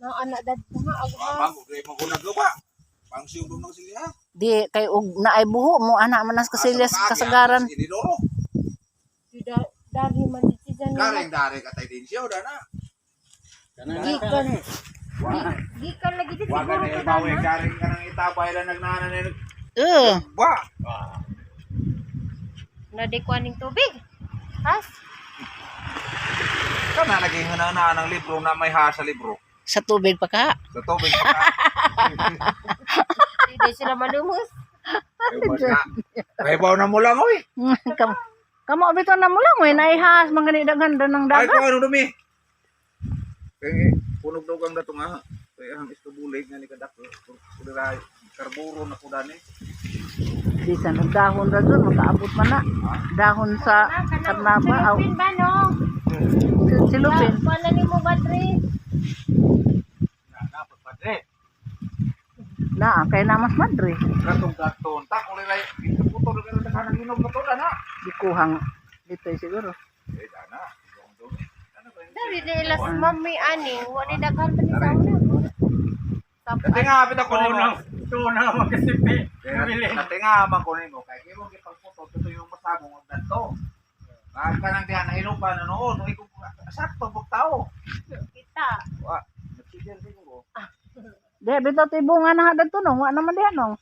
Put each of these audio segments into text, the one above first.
Na anak dad nga Wa agha. bago dai mo ko nagluba. Pangsiyong dum nang silya. Di kay og naay buho mo ana man nas kasilyas kasagaran. Inidoro. Di dari man di siya nila. Kareng dare katay din siya dana. Gikan. Gikan lagi di Wa siguro ka ko na bawi dana. garing ka nang itabay lang nagnana ni Eh, ba. Na di kuaning tubig. Has? Kana naging na ng libro na may ha sa libro. Sa tubig pa ka. Sa tubig pa ka. Di di sila malumos. Ay, baw na mo lang, oy. Kamo bitaw na mo lang oy naihas man gani daghan ng Ay, dagat. kung ano dumi. Kay punog daw kang datong ha. Kay ang istubulig nga ni kadako. Kudira karburo na kudani. Bisan og dahon ra dun makaabot man na. Dahon sa karnaba aw Silupin ba no? Silupin. Kuan na nimo battery. Na dapat padre. Na kay na mas madre. Katong daton ta kung nilay iputol ka na kanang inom na to na. Di kuhang dito siguro. Eh dana. Yung dumi. Ano ba yun? Dari di ilas mami ani, wa ni daghan pa ni sa una. Dati nga apit ako nimo. Tuna magkasipi. Nabili. Dati nga man ko nimo kay imo gipagputol to yung masabong og dato. Pag kanang diha nahinupa na noon, no ikaw sakto bug tao. Kita. Wa, nagsigil siguro. Di bitaw ti bunga na hadto no, wa naman diha no.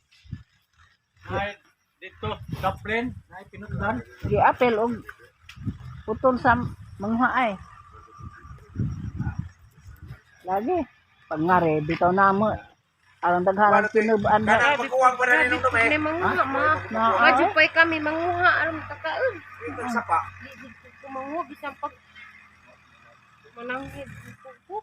Ay, dito, Kaplen, ay pinuntan. Di apel og putol sa mangha ay. Lagi pag ngare bitaw na mo aron daghan ang tinuban na. Kanang pagkuwang pa na ninong dumi. May manguha ma. Na, Majupay kami manguha aron takaon. Ito sa pa. Di di ko manguha bisan pag mananghid ko.